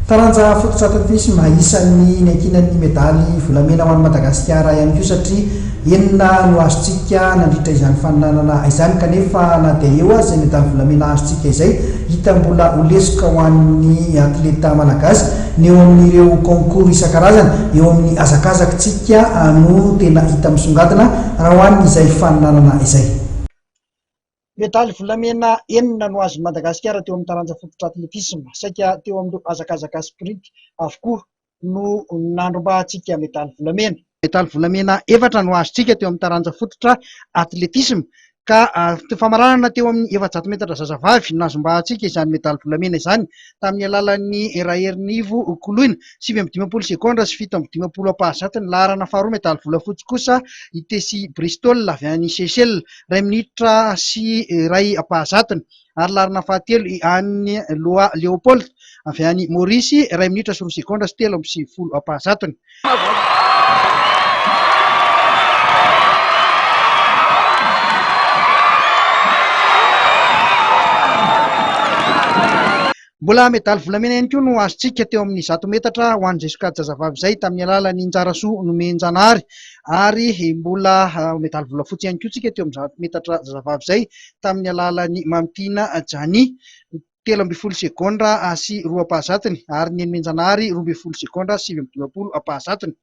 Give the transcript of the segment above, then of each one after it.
Taranja fototra atletisma, isan'ny niankinan'ny medaly volamena ho an'i Madagasikara ihany koa satria enina no azontsika nandritra izany faninanana izany kanefa na dia eo aza izay medaly volamena azontsika izay, hita mbola ho lesoka ho an'ny atleta malagasy ny eo amin'ireo concours isan-karazany eo amin'ny hazakazakitsika no tena hita misongadina raha ho an'izay faninanana izay. Medaly volamena enina no azon'i Madagasikara teo amin'ny taranja fototra atletisma. Saika teo amin'ireo hazakazaka sprint avokoa no nandrombahantsika medaly volamena. Medaly volamena efatra no azontsika teo amin'ny taranja fototra atletisma ka famaranana teo amin'ny 400 metatra zazavavy no nazombahantsika izany medaly volamena izany tamin'ny alalan'ny Raherinivo Koloina, 59 segondra sy 57 ampahazatony. Laharana faharoa medaly volafotsy kosa i Tessie Bristol avy any Seychelles. iray minitra sy iray ampahazatony ary laharana fahatelo i Anne Loa Leopold avy any Maorisy, iray minitra sy roa segondra sy 93 ampahazatony. Mbola medaly volamena ihany koa no azontsika teo amin'ny 100 metatra ho an'izay sokajy zazavavy izay tamin'ny alalan'i Njarasoa Nomenjanahary ary mbola medaly volafotsy ihany koa tsika teo amin'ny 100 metatra zazavavy izay tamin'ny alalan'i Mamitiana Jani, 13 segondra sy roa ampahazatony ary ny Nomenjanahary 12 segondra 59 ampahazatony.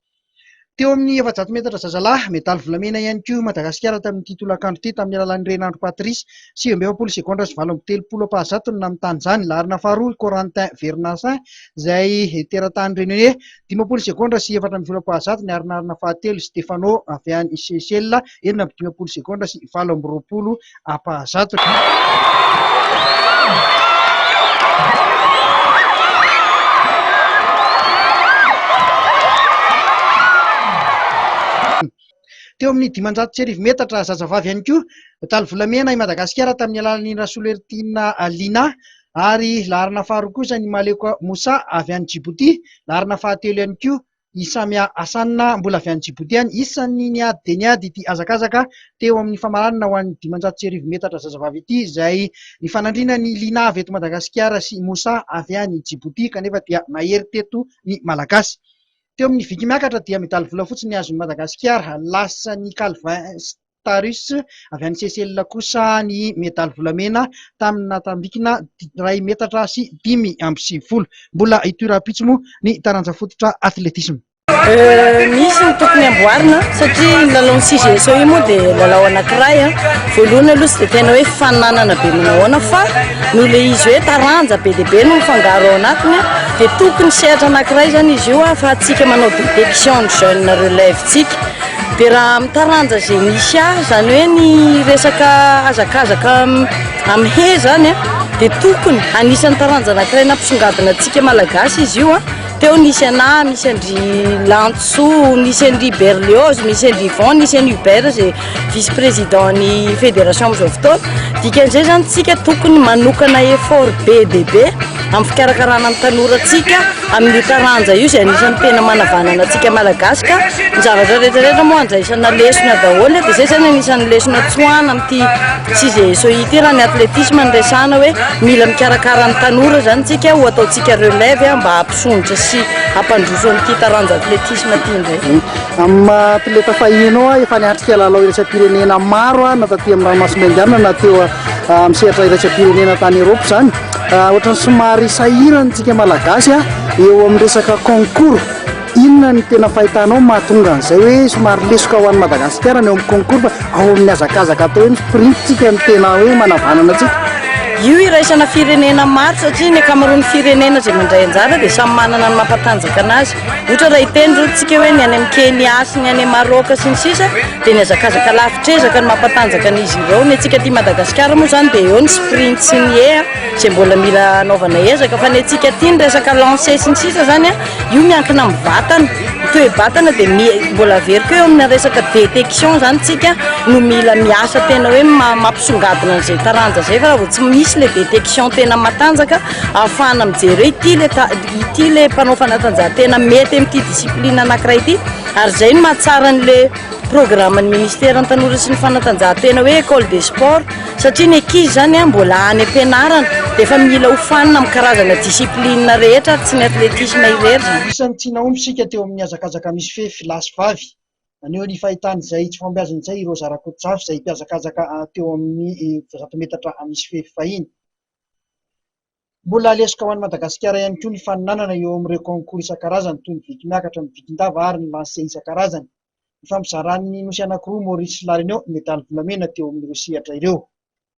Teo amin'ny 400 metatra zazalahy, medaly volamena ihany koa Madagasikara tamin'ity tolakandro ity tamin'ny alalan'i Renandro Patrice, 49 segondra sy 38 ampahazatony namitany izany. Laharana faharoa i Corentin Vernassin izay teratany Réunionnais, 50 segondra sy 14 ampahazatony ary laharana fahatelo i Stefano avy any Seychelles, 56 segondra sy 28 ampahazatony. Teo amin'ny 1500 metatra zazavavy ihany koa, medaly volamena i Madagasikara tamin'ny alalan'i Rasoloheritiana Lina ary laharana faharoa kosa ny Maleko Moussa avy any Djibouti, laharana fahatelo ihany koa I Samia Hassan, mbola avy any Djibouti ihany, isan'ny niady dia niady ity hazakazaka teo amin'ny famaranana ho an'ny 1500 metatra zazavavy ity, izay nifanandrinan'i Lina avy eto Madagasikara sy Moussa avy any Djibouti kanefa dia nahery teto ny Malagasy. Teo amin'ny viky miakatra dia medaly volafotsy ny azon'i Madagasikara, lasan'i Calvin Tarus avy any Seychelles kosa ny medaly volamena tamin'ny natambikina iray metatra sy 95. Mbola hitohy rahampitso moa ny taranja fototra atletisma. Misy ny tokony amboarina satria ny lalaon'ny CGSE io moa dia lalao anankiray. Voalohany aloha tsy dia tena hoe fifaninanana be manao ahoana fa noho ilay izy hoe taranja be dia be no mifangaro ao anatiny dia tokony sehatra anankiray izany izy io ahafahantsika manao détection ny jeune relève-tsika. Dia raha amin'ny taranja izay misy ahy, izany hoe ny resaka hazakazaka amin'ny hehy izany dia tokony anisan'ny taranja anankiray nampisongadina antsika Malagasy izy io. Teo nisy anah, misy an-dry Lantosoa, nisy an-dry Berlioz, misy an-dry Yvon, nisy an'i Hubert izay vice président ny fédération amin'izao fotoana. Dikan'izay izany tsika tokony manokana effort be dia be amin'ny fikarakarana ny tanorantsika amin'io taranja io izay anisan'ny tena manavanana antsika Malagasy ka ny zavatra rehetra rehetra moa andraisana lesona daholo dia izay izany anisan'ny lesona tsoahana amin'ity CGSOI ity raha ny athlétisme no resahana hoe mila mikarakara ny tanora izany tsika ho ataontsika relève mba hampisondrotra sy hampandroso an'ity taranja athlétisme ity indray. Amin'ny maha atleta fahiny anao, efa niatrika lalao iraisam-pirenena maro na taty amin'ny ranomasimbe Indiana na teo amin'ny sehatra iraisam-pirenena tany Eropa izany. Ohatran'ny somary sahirana isika Malagasy eo amin'ny resaka concours. Inona ny tena fahitanao mahatonga an'izay hoe somary lesoka ho an'i Madagasikara ny eo amin'ny concours fa ao amin'ny hazakazaka atao hoe ny sprint tsika no tena hoe manavanana antsika? Io iraisana firenena maro satria ny ankamaroan'ny firenena izay mandray anjara dia samy manana ny mampatanjaka anazy. Ohatra raha hiteny izao tsika hoe ny any amin'ny Kenya sy ny any Maroc sy ny sisa dia ny hazakazaka lavitr'ezaka no mampatanjaka an'izy ireo. Ny antsika aty Madagasikara moa izany dia eo ny sprint sy ny hehy izay mbola mila anaovana ezaka fa ny antsika aty ny resaka lancer sy ny sisa izany Io miankina amin'ny vatana, ny toe-batana dia mbola averiko eo amina resaka détection zany tsika no mila miasa tena hoe mampisongadina an'izay taranja izay fa raha vao tsy misy le détection tena matanjaka ahafahana mijery hoe ity le ity le mpanao fanatanjahantena mety amin'ity discipline anankiray ity. Ary izay no mahatsara an'le programme-n'ny ministeran'ny tanora sy ny fanatanjahantena hoe école des sports, satria ny ankizy zany a mbola any am-pianarana dia efa mila hofanina amin'ny karazana discipline rehetra ary tsy ny athlétisme irery zany. Isan'ny tsy nahomby isika teo amin'ny hazakazaka misy fefy lahy sy vavy. Naneho ny fahitany izay tsy fahombiazana izay i Rosa Rakotojafy izay mpiazakazaka teo amin'ny 100 metatra misy fefy fahiny. Mbola lesoka ho an'i Madagasikara ihany koa ny faninanana eo amin'ireo concours isan-karazany toy ny viki-miakatra, ny vikin-dava ary ny lancer isan-karazany. Ny fampizaran'ny nosy anankiroa, Maurice sy La Réunion, medaly volamena teo amin'ireo sehatra ireo.